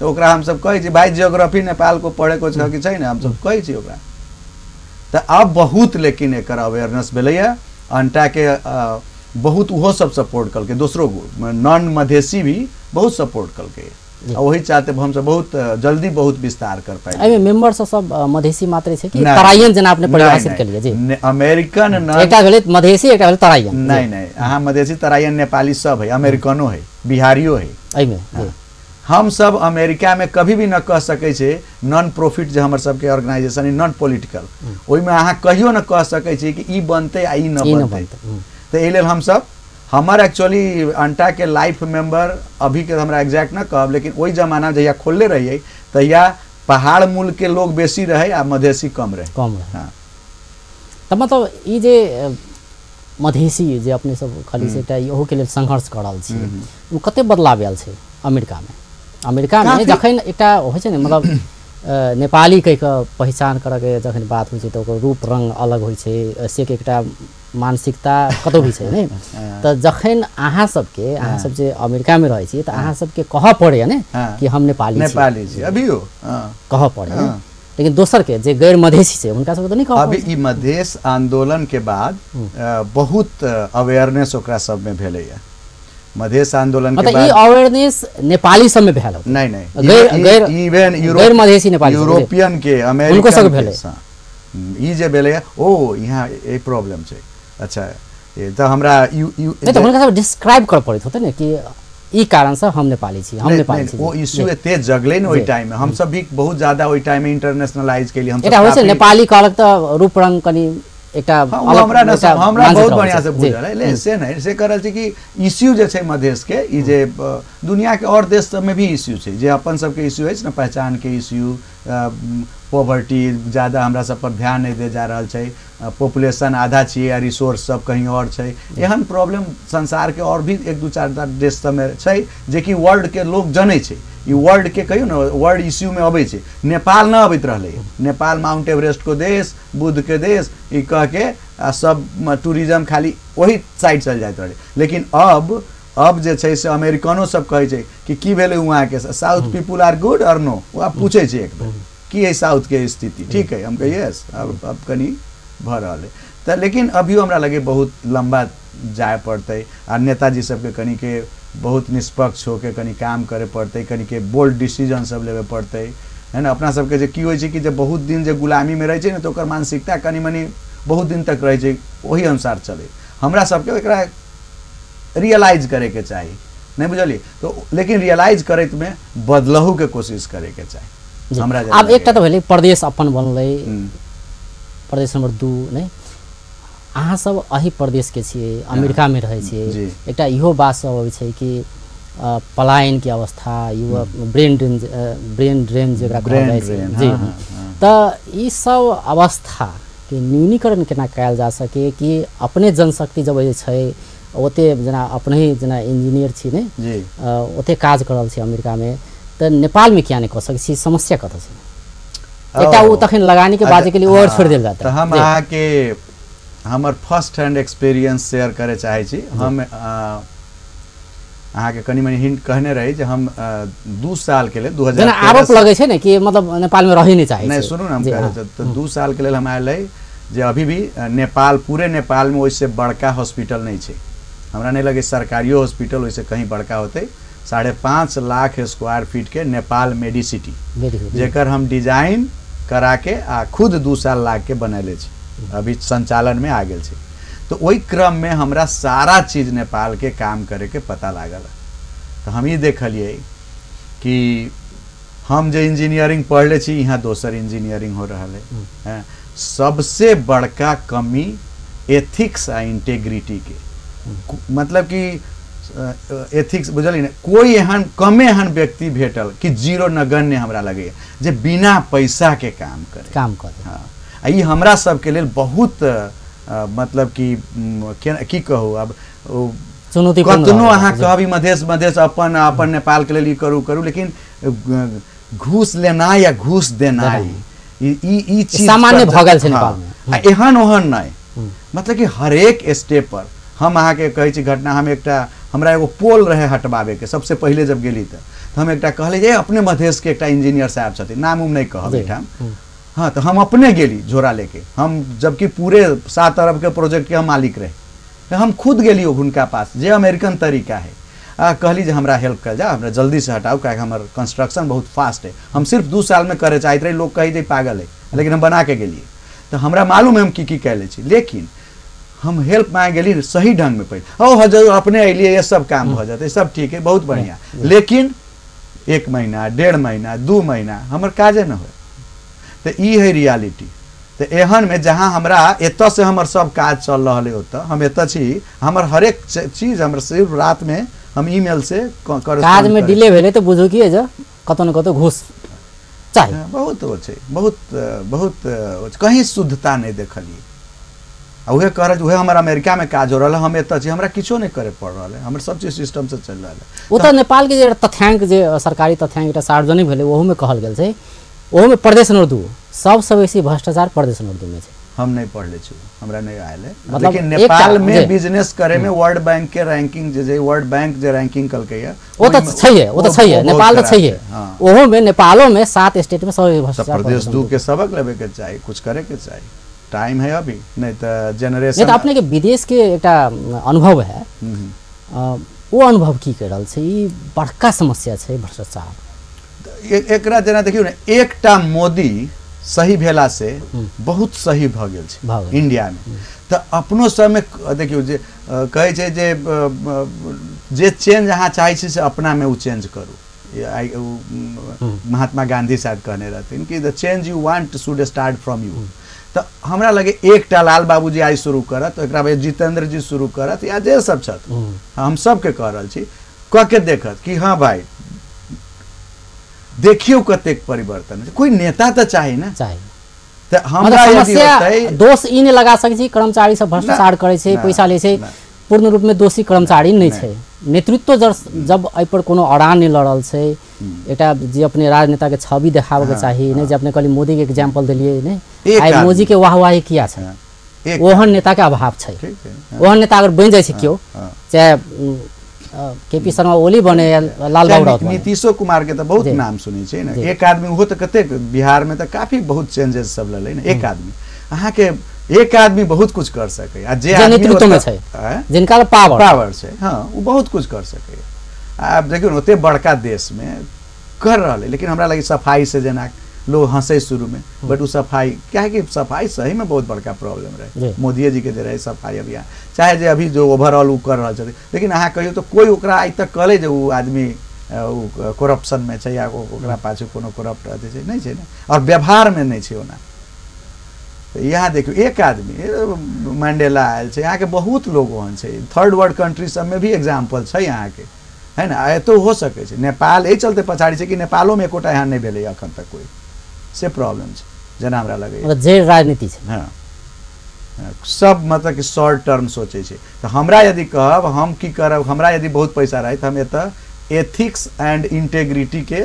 तऽ ओकरा हमसब कहै छी भाइ जियोग्राफी नेपालको पढ़ेको छ कि छैन, हमसब कहै छी ओकरा। तऽ आब बहुत लेकिन एकर अवेयरनेस भेलैया, अंटा के बहुत उहो सब सपोर्ट कलकै, दोसरो नॉन मधेसी भी बहुत सपोर्ट कलकै, वही चाहते हम सब बहुत जल्दी बहुत विस्तार कर पाए। एहिमे मेंबर सब मधेसी मात्र छै कि तराइयन जेना अपने परिभाषित केलिए जी? अमेरिकन एकटा भेलै मधेसी, एकटा भेलै तराइयन। नहीं नहीं, अहाँ मधेसी तराइयन नेपाली सब है, अमेरिकनो है, बिहारियो है एहिमे। हम सब अमेरिका में कभी भी न कह सकै छै नॉन प्रॉफिट जे हमर सबके ऑर्गेनाइजेशन है नॉन पॉलिटिकल, ओहिमे अहाँ कहियो न कह सकै छी कि ई बनतै आ ई न बनतै। तऽ एहि लेल हमसब हमर एक्चुअली अंटा के लाइफ मेंबर अभी के हमरा एग्जैक्ट न कहब, लेकिन ओहि जमाना जहिया खोलले रहियै तहिया पहाड़ मूल के लोग बेसी रहे आ मधेसी कम रहे, कम रहे। हाँ। तऽ मतलब ई जे मधेसी जे अपने सब खाली से एकटा इहो के लेल संघर्ष कर रहल छी, ओ कते बदलाव आयल छै अमेरिका में? अमेरिका में जखन एकटा होइ छै ने मतलब नेपाली कहि कऽ पहिचान करऽके जखन बात होइ छै तऽ ओकर रूप रंग अलग होइ छै, से के एकटा मानसिकता कतौ भी छै ने। तऽ जखन अहाँ सबके अहाँ सब जे अमेरिकामे रहै छी तऽ अहाँ सबके कहऽ पड़ैया ने कि हम नेपाली छी, नेपाली छी अभियो कहऽ पड़ै, लेकिन दोसर के जे गैर मधेसी छै हुनका सबके तऽ नहि कहऽ। अभी ई मधेश आंदोलन के बाद बहुत अवेयरनेस ओकरा सब में भेलैया। मधेश आंदोलन के बाद ई अवेयरनेस नेपाली सब में भेल? नहीं नहीं, गैर इवन गैर मधेसी नेपाली यूरोपियन के अमेरिकन सब भेलै। ई जे भेलैया ओ यहाँ ए प्रॉब्लम छै। अच्छा ये तऽ हमरा नहीं तऽ हुनका सब डिस्क्राइब कर पड़ैत होतै ने कि ई कारण से हम नेपाली छी, हम नेपाली छी। ओ इश्यू एते जगलै ने ओहि टाइम में, हम सब भी बहुत ज्यादा ओहि टाइम में इंटरनेशनलाइज केली। हम सब होइ छै नेपाली कहलक तऽ रूप रंग कनि एकटा हमरा न हमरा बहुत बढ़िया से बुझल है ले से नहीं से करल छै कि इश्यू जे छै मधेश के ई जे दुनिया के और देश सब में भी इश्यू छै, जे अपन सबके इश्यू अछि ने पहचान के इश्यू, पॉवर्टी ज्यादा हमरा सब पर ध्यान नहीं दे जा रहल छै, पॉपुलेशन आधा छियै आ रिसोर्स सब कहीं और छै, एहन प्रॉब्लम संसार के और भी एक दू चार देश सब में छै जे कि वर्ल्ड के लोग जनै छै। ई वर्ल्ड के कहियो ने वर्ल्ड इश्यू में अबै छै, नेपाल न अबैत रहलै। नेपाल माउंट एवरेस्ट को देश, बुद्ध के देश ई कह के आ सब टूरिज्म खाली वही साइड चल जाइत रहलै। लेकिन अब जे छै से अमेरिकनो सब कहै छै कि की भेलै वहाँके साउथ पीपुल आर गुड और नो, ओ आब पूछै छै एक बेर की है साउथ के स्थिति, ठीक है? हम कहिए यस, अब कनि भऽ रहल है। तऽ लेकिन अभियो हमरा लगे बहुत लम्बा जाय पड़तै आ नेताजी सबके कनिके बहुत निष्पक्ष होके कनि काम करे पड़तै, कनिके बोल्ड डिसीजन सब लेबे पड़तै, है ना? अपना सबके जे की होइ छै कि जे बहुत दिन जे गुलामीमे रहै छै ने तऽ ओकर मानसिकता कनि मनि बहुत दिन तक रहै छै, ओही अनुसार चलै। हमरा सबके एकरा रियलाइज करैके चाही, नहीं बुझलियै? तो लेकिन रियलाइज करैतमे बदलहुके कोशिश करैके चाही हमरा। आब एकटा तऽ भेलै प्रदेश अपन बनलै, प्रदेश नंबर 2 नहीं, अहाँ सब एही प्रदेश के छियै, अमेरिका में रहै छियै, एकटा इहो बात सब अबै छै कि पलायन के अवस्था, युवा ब्रेन ड्रेन जेकरा कहल जाइ छै जी, तऽ ई सब अवस्था के न्यूनीकरण केना कयल जा सके कि अपने जनशक्ति जब जे छै ओते जेना अपने जेना इंजीनियर छी ने ओते काज कर रहल छी अमेरिका में, तऽ नेपाल में किया नहीं कऽ सकै छी? समस्या कतऽ छै? एकटा ओ तखन लगानी के बाजे के लिए और छोड़ देल जाता। तऽ हम अहाँके हमर फर्स्ट हैंड एक्सपीरियंस शेयर करे चाहै छी। हम अहाँके कनि मनि हिंट कहने रही जे हम 2 साल के लेल 2000 जेना आरोप लगै छै ने कि मतलब नेपाल में रही नहीं चाहै। नहीं सुनू ना, हम कह रहे तऽ 2 साल के लेल हम आयल रही जे अभी भी नेपाल पूरे नेपाल में ओहिसे बड़का हॉस्पिटल नहीं छै। हमरा नहीं लगे सरकारियो हॉस्पिटल ओहिसे कहीं बड़का होतै। 5.5 लाख स्क्वायर फीट के नेपाल मेडिसिटी जेकर हम डिजाइन करा के आ खुद 2 साल लाग के बनैले छी, अभी संचालन में आ गेल छै। तो ओहि क्रम में हमरा सारा चीज नेपाल के काम करे के पता लागल। तो हम ई देखलियै कि हम जे इंजीनियरिंग पढ़ले छी यहाँ दोसर इंजीनियरिंग हो रहल है। सबसे बड़का कमी एथिक्स आ इंटेग्रिटी के, मतलब कि एथिक्स बुझलियै ने, कोई एहन कमे एहन व्यक्ति भेटल कि जीरो नगण्य हमरा लगैया जे बिना पैसा के काम करे, काम करे। हाँ, ई हमरा सबके लेल बहुत मतलब कि की कहू, अब चुनौतीपूर्ण। कतनो अहाँ कहबी मधेश मधेश अपन अपन नेपाल के लेल ई करू करू, लेकिन घूस लेना या घूस देना ई चीज सामान्य भऽ गेल छै नेपाल में। एहन ओहन नहीं, मतलब कि हरेक स्टेप पर हम अहाँके कहै छी घटना। हम एकटा हमरा एगो पोल रहे हटबाबे के सबसे पहिले जब गेली तऽ हम एकटा कहली जे अपने मधेश के एकटा इंजीनियर साहब छथिन, नाम उम नहीं कहब एहिठाम, हाँ, तो हम अपने गेली झोरा लेके, हम जबकि पूरे 7 अरब के प्रोजेक्ट के हम मालिक रहे, तो हम खुद गेली हुनका पास जे अमेरिकन तरीका है, आ कहली जे हमरा हेल्प कर जा, हमरा जल्दी से हटाउ काहे हमर कंस्ट्रक्शन बहुत फास्ट है, हम सिर्फ 2 साल में करे चाहते रही, लोग कही जे पागल है, लेकिन हम बना के गेलिए। तो हमरा मालूम है हम की की कैले छी, लेकिन हम हेल्प मांगे गेली सही ढंग में पहिले, ओ हजूर अपने अलिए ये सब काम भऽ जेतै, सब ठीक है, बहुत बढ़िया, लेकिन 1 महीना 1.5 महीना 2 महीना हमर काजे न होय। तऽ ई है रियलिटी। तऽ एहन में जहाँ हमरा एतऽ से हमर सब काज चल रहल है, ओतऽ हम एतऽ छी, हमर हरेक चीज हमर सिर्फ रात में हम ईमेल से काज में डिले भेलै तऽ बुझू कि जे कतौ न कतौ घूस चाही। बहुत ओ छै, बहुत बहुत कहीं शुद्धता नहि देखलियै। आ उहे कह रहल, उहे हमर अमेरिका में काज हो रहल है, हम एतऽ छी, हमरा किछो नहि करे पड़ रहल है, हमर सब चीज सिस्टम से चलि रहल है। ओ तऽ नेपाल के जे तथ्यांक, जे सरकारी तथ्यांक एकटा सार्वजनिक भेलै, ओहूमे कहल गेल छै, ओहूमे प्रदेश नंबर 2 सबसँ बेसी भ्रष्टाचार प्रदेश नंबर 2 में छै। हम नहीं पढ़ले छी, हमरा नहीं आयल है, मतलब लेकिन नेपाल में बिजनेस करे में वर्ल्ड बैंक के रैंकिंग जे वर्ल्ड बैंक जे रैंकिंग कलकै है, ओ तऽ छैहे, ओ तऽ छैहे, नेपाल तऽ छैहे। ओहो में नेपालो में 7 स्टेट में सब भ्रष्टाचार। प्रदेश 2 के सबक लेबे के चाही, कुछ करे के चाही, टाइम है अभी, नहीं तो जनरेशन। नहीं तो अपने के विदेश के एकटा अनुभव है, वो अनुभव की कर रहल छै? ई बड़का समस्या छै भ्रष्टाचार। एकरा जेना देखियौ ने, एकटा मोदी सही भेला से बहुत सही भऽ गेल छै इंडिया में। तऽ अपनो सबमे देखियौ जे कहै छै जे चेंज अहाँ चाहै छी से अपनामे ओ चेंज करू। महात्मा गांधी शायद कहने रहथिन कि the change you want should start from you. तऽ हमरा लगे एकटा लाल बाबूजी आइ शुरू करत, एकरा बाद जितेंद्र जी शुरू करत, या जे सब छथि, हम सबके कह रहल छी, कऽ के देखत कि हाँ भाई देखियौ कतेक परिवर्तन। कोई नेता तऽ चाही ने, चाही। तऽ हमरा समस्या दोष ई नहि लगा सकै छी कर्मचारी सब भ्रष्टाचार करै छै, पैसा लै छै, पूर्ण रूप में दोषी कर्मचारी नहि छै। नेतृत्व जब एहि पर कोनो अड़ान नहि लऽ रहल छै, एकटा जे अपने राजनेता के छवि देखाबऽ के चाही नहि, जे अपने कहली मोदी के एग्जाम्पल देलियै नहि, आइ मोदी के वाहवाही किया छै? ओहन नेता के अभाव छै। ओहन नेता अगर बनि जाइ छै केओ, चाहे केपी शर्मा ओली बने या लाल बाबू राउत, नीतीशो कुमार के तो बहुत नाम सुनै छै ने, एक आदमी ओहो तऽ कतेक बिहार में तऽ काफी बहुत चेंजेस सब ललै ने। एक आदमी अहाँ के एक आदमी बहुत कुछ कर सकै, आ जे नेतृत्व में छै, जिनका पावर छै, हाँ वो बहुत कुछ कर सकै। आब देखियौ ने ओते बड़का देश में कर रहल है, लेकिन हमरा लगे सफाई से जेना लोग हंसे शुरू में, बट वो सफाई क्या है कि सफाई सही में बहुत बड़का प्रॉब्लम रहे मोदी जी के जे रहे सफाई अभियान, चाहे जे अभी जो ओवरऑल वो कर रहल छथिन, लेकिन अहाँ कहियौ तो कोई ओकरा आइ तक कहले जे वो आदमी करप्शन में छै या ओकरा पाछू कोनो करप्ट अथी छै, नहीं छै ने, और व्यवहार में नहीं छै ओना। यहाँ देखियौ एक आदमी मंडेला आयल छै, यहाँ के बहुत लोग ओहन छै, थर्ड वर्ल्ड कंट्री सब में भी एग्जाम्पल छै यहाँ के, है ना। एतौ हो सकै छै। नेपाल एहि चलते पछाड़ी छै कि नेपालो में एकोटा एहन नहि भेलै अखन तक कोई, से प्रॉब्लम छै जेना हमरा लगैए। मतलब जे राजनीति छै, हाँ सब मतलब कि शॉर्ट टर्म सोचै छै। तऽ हमरा यदि कहब हम की करब, हमरा यदि बहुत पैसा रहै तऽ हम एतऽ एथिक्स एंड इंटेग्रिटी के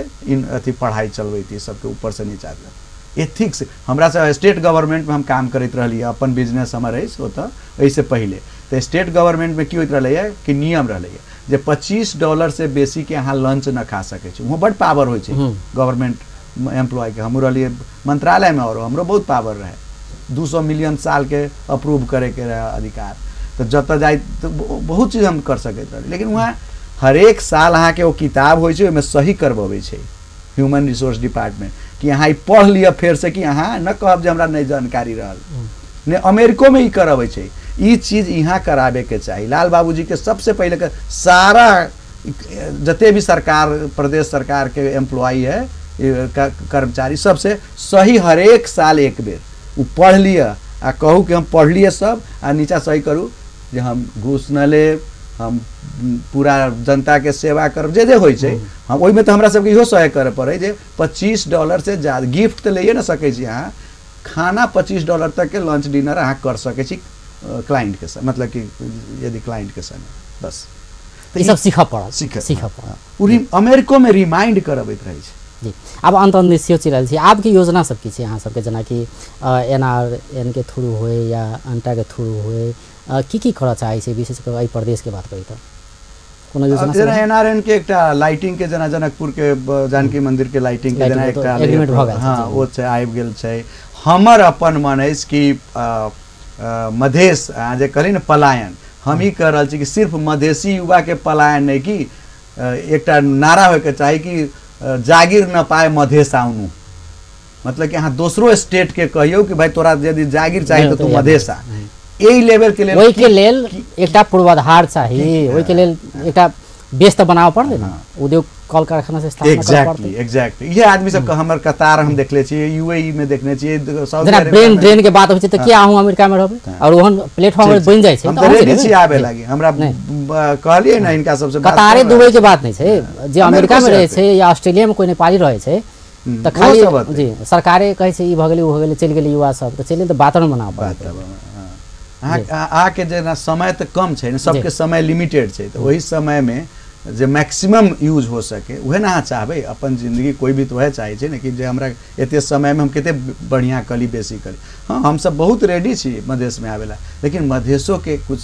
अथी पढ़ाई चलबैती सबके ऊपर से नीचा तक। एथिक्स हमरा सब स्टेट गवर्नमेंट में हम काम करैत रहलियै, अपन बिजनेस हमर अछि ओतऽ एहिसँ पहिले, तऽ स्टेट गवर्नमेंट में की होइत रहलैए कि नियम रहलैए जे $25 से बेसी के अहाँ लंच न खा सकै छी। वहाँ बड पावर होइ छै गवर्नमेंट एम्प्लॉय के। हमहूँ रहलियै मंत्रालय में और हमरो बहुत पावर रहे, 200 मिलियन साल के अप्रूव करे के रहे अधिकार, तऽ जतऽ जाइ तऽ बहुत चीज हम कर सकैत रहली। लेकिन वहाँ हरेक साल अहाँके ओ किताब होइ छै, ओहिमे सही करबबै छै ह्यूमन रिसोर्स डिपार्टमेंट कि अहाँ ई पढ़ लिअ फेरसँ, कि अहाँ न कहब जे हमरा नहि जानकारी रहल। नहि अमेरिकोमे ई करबै छै, ई चीज यहाँ कराबेके चाही। लाल बाबूजी के सबसे पहिले के सारा जते भी सरकार प्रदेश सरकार के एम्प्लॉय है कर्मचारी सबसे सही हरेक साल एक बेर ओ पढ़ लिअ आ कहू कि हम पढ़ लिए सब, आ नीचा सही करू जे हम घूस न लेब, हम पूरा जनता के सेवा करब, जे जे होइ छै हम ओहिमे। तऽ हमरा सबके इहो सही करय पड़ै जे $25 से ज्यादा गिफ्ट तऽ लैए ने सकै छी अहाँ, खाना $25 तक के लंच डिनर अहाँ कर सकै छी क्लाइंट के संग, मतलब कि यदि क्लाइंट के संग बस। तऽ ई सब सीखऽ पड़ल, सीखऽ पड़ल। अमेरिको में रिमाइंड करबैत रहै छै जी। आब अंत अंत सेहो चलि रहल छी, आबके योजना सब की छै अहाँ सबके, जेनाकि एनआरएन के थ्रू होय या अंटा के थ्रू होय, की की करऽ चाहै छै विशेष कऽ एहि प्रदेश के बात करी तऽ कोनो योजना? जेना एनआरएन के एकटा लाइटिंग के, जेना जनकपुर के जानकी मंदिर के लाइटिंग के जेना एकटा एग्रीमेंट भऽ गेल, हाँ ओ छै, आबि गेल छै। हमर अपन मन अछि कि मधेश अहाँ जे कहली ने पलायन, हम ई कह रहल छी कि सिर्फ मधेसी युवा के पलायन नहि, कि एकटा नारा होइके चाही कि जागीर न पाए मधेश आउनु, मतलब कि अहाँ दोसरो स्टेट के कहियौ कि भाई तोरा यदि जागीर चाही तऽ तू मधेश आ। एहि लेवल के लेल, ओहिके लेल एकटा पूर्वाधार चाही, ओहिके लेल एकटा बेस तऽ बनाबऽ पड़लै ने, उद्योग कल कारखाना से स्थापना करऽ पड़तै। एग्जैक्टली इहे आदमी सबके हमर कतार हम देखले छियै, यूएई में देखने छियै, सऊदी जेना अरब ब्रेन ड्रेन के बात होइ छै तऽ किया अहूँ अमेरिका में रहबै और ओहन प्लेटफॉर्म बनि जाइ छै हम तऽ तऽ अहूँ रेडी जेबै। छी आबे लागी। हमरा कहलियै ने हिनका सबसे बात कतारे करबै। दुबई के बात नहीं छै, जे अमेरिका में अमेरिको से रहै छै या ऑस्ट्रेलिया में कोई नेपाली रहै छै तऽ ओहो खाली सब अतै। जी सरकारे कहै छै ई भऽ गेलै ओ भऽ गेलै, चलि गेलै युवा सब तऽ चलि गेलै तऽ वातावरण बनाबऽ पड़तै। वातावरण, हँ। अहाँके जेना समय तऽ कम छै ने, सबके समय लिमिटेड छै, तऽ ओहि समयमे जे मैक्सिमम यूज हो सके उहे ने अहाँ चाहबै। अपन जिंदगी कोई भी तऽ वएह चाहै छै ने कि जे हमरा एते समयमे हम कते बढ़िआँ करी, बेसी करी। हाँ, हमसब बहुत रेडी छी मधेशमे आबेला, लेकिन मधेशोके कुछ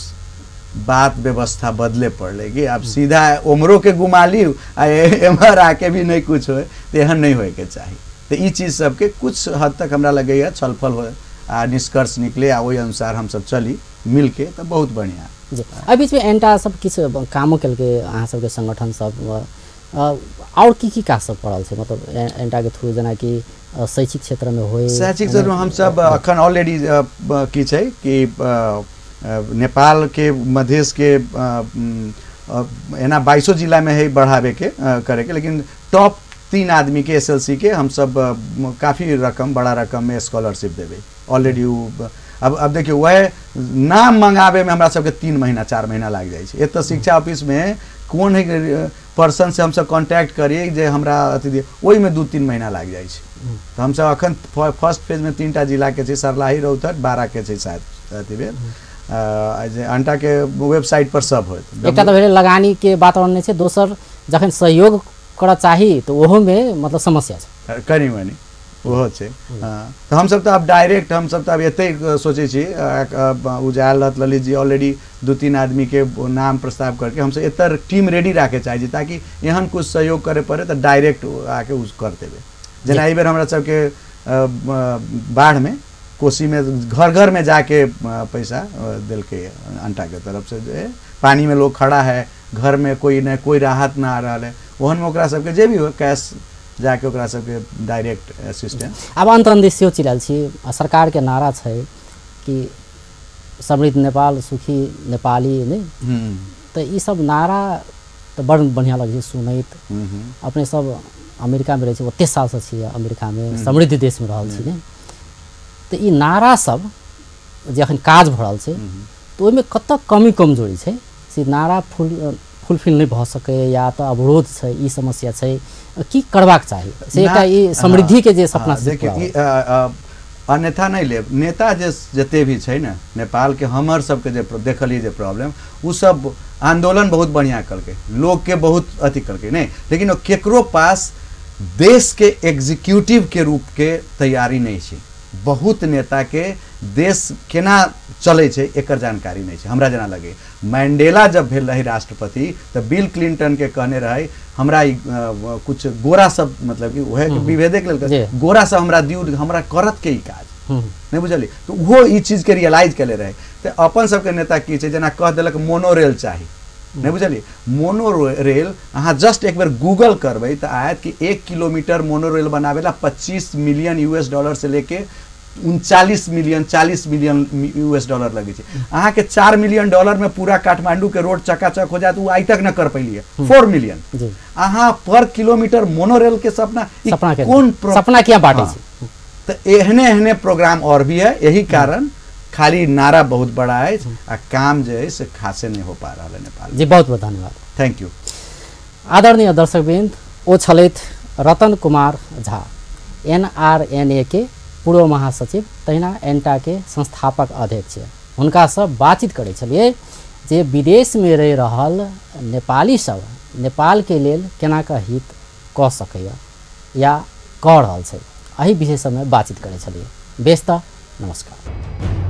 बात व्यवस्था बदले पड़लै कि आब सीधा उम्रो के गुमा लिउ आ एम्हर आके भी नहीं कुछ होए, तऽ एहन नहीं होइके चाही। तऽ ई चीज सबके कुछ हद तक हमरा लगैए छलफल हो आ निष्कर्ष निकले आ ओहि अनुसार हमसब चली मिलके तऽ बहुत बढ़िआँ। जी एहि बीचमे एन्टा सब किछु कामो केलकै अहाँ सबके संगठन सब, और की की काज सब पड़ल छै मतलब एन्टाके थ्रू, जेनाकि शैक्षिक क्षेत्रमे होय? शैक्षिक क्षेत्रमे हमसब अखन ऑलरेडी की छै कि नेपाल के मधेश के एना 22 जिलामे है बढ़ाबेके करैके, लेकिन टॉप 3 आदमी के एसएलसी के हमसब काफ़ी रकम, बड़ा रकम में स्कॉलरशिप देबै ऑलरेडी। अब देखियौ वएह नाम मंगाबे में हमरा सबके 3 महीना 4 महीना लागि जाइ छै। एतऽ शिक्षा ऑफिसमे कोन है पर्सन से हमसब कॉन्टैक्ट करियै जे हमरा अथी दिअ, ओहिमे 2-3 महीना लागि जाइ छै। तऽ हमसब अखन फर्स्ट फेजमे 3टा जिलाके छै, सर्लाही, रौतहट, बाराके छै शायद अथी भेल जे अंटाके वेबसाइट पर सब होत। एकटा तऽ भेलै लगानीके वातावरण नहि छै, दोसर जखन सहयोग करऽ चाही तऽ ओहोमे मतलब समस्या छै कनि मनि ओहो छै। तऽ हमसब तऽ आब डायरेक्ट हमसब तऽ आब एतै सोचै छी, उजायल रहत ललित जी ऑलरेडी 2-3 आदमीके नाम प्रस्ताव करके हमसब एतऽ टीम रेडी राखै चाहै छी ताकि एहन कुछ सहयोग करे पड़े तऽ डायरेक्ट आके यूज कर देबै। जेना एहि बेर हमरा सबके बाढ़िमे कोसीमे घर घरमे जाके पैसा देलकै अंटाके तरफ से, जे पानीमे लोग खड़ा है, घरमे कोई ने कोई राहत ना आ रहल है, ओहनमे ओकरा सबके जे भी हो कैश जाके ओकरा सबके डायरेक्ट असिस्टेंस। आब अन्तरन्देश सेहो चिरायल छी, सरकारके नारा छै कि समृद्ध नेपाल सुखी नेपाली नहि, तऽ ई सब नारा तऽ बड़ बढ़िआँ लगै छै सुनैत। अपने सब अमेरिकामे रहै छी, ओते सालसँ छियै अमेरिकामे, समृद्ध देशमे रहल छी ने, तऽ ई नारा सब जे अखन काज भऽ रहल छै तऽ ओहिमे कतऽ कमी कमजोरी छै से नारा फुलफिल नहि भऽ सकैए या तऽ अवरोध छै, ई समस्या छै, की करबाक चाही से एकटा ई समृद्धिके जे सपना छै। देखियौ ई अन्यथा नहि लेब, नेता जे जते भी छै ने नेपालके, हमर सबके जे देखलियै जे प्रॉब्लम, ओ सब आंदोलन बहुत बढ़िआँ कलकै, लोकके बहुत अथी कलकै नहि, लेकिन केकरो पास देश के एग्जीक्यूटिव के रूप के तैयारी नहीं छै। बहुत नेता के देश केना चलै छै एकर जानकारी नहीं छै। हमरा जेना लगे मैंडेला जब भेल रही राष्ट्रपति तऽ बिल क्लिंटन के कहने रहे हमरा कुछ गोरा सब, मतलब कि वएह विभेदे के लेल गोरा सब हमरा दियौ, हमरा करत के ई काज नहीं बुझलियै, तऽ ओहो ई चीज के रियलाइज केले रहे। तऽ अपन सबके नेता की छै जेना कह देलक मोनोरेल चाही, नहीं बुझलियै, मोनोरेल अहाँ जस्ट एक बेर गूगल करबै तऽ आयत कि 1 किलोमीटर मोनोरेल बनाबे ला 25 मिलियन यूएस डॉलर से लेके 39 मिलियन 40 मिलियन यूएस डॉलर लगै छै। अहाँके 4 मिलियन डॉलर में पूरा काठमांडू के रोड चकाचक हो जात, वो आइ तक न कर पैलियै 4 मिलियन। अहाँ पर किलोमीटर मोनोरेल के सपना कोन सपना किया बांटै छै? तऽ एहने एहने प्रोग्राम और भी है, यही कारण खाली नारा बहुत बड़ा है आ काम जे है से खासे नहीं हो पा रहा है नेपाल। जी बहुत बहुत धन्यवाद, thank you. आदरणीय दर्शकवृन्द, ओ छलथि रतन कुमार झा, एनआरएनए के पूर्व महासचिव तहिना एन्टा के संस्थापक अध्यक्ष। हुनकासँ बातचीत करै छलियै जे विदेशमे रहि रहल नेपाली सब नेपालके लेल केना कऽ हित कऽ सकैए या कऽ रहल छै, एहि विषय सबमे बातचीत करै छलियै। बेस तऽ नमस्कार।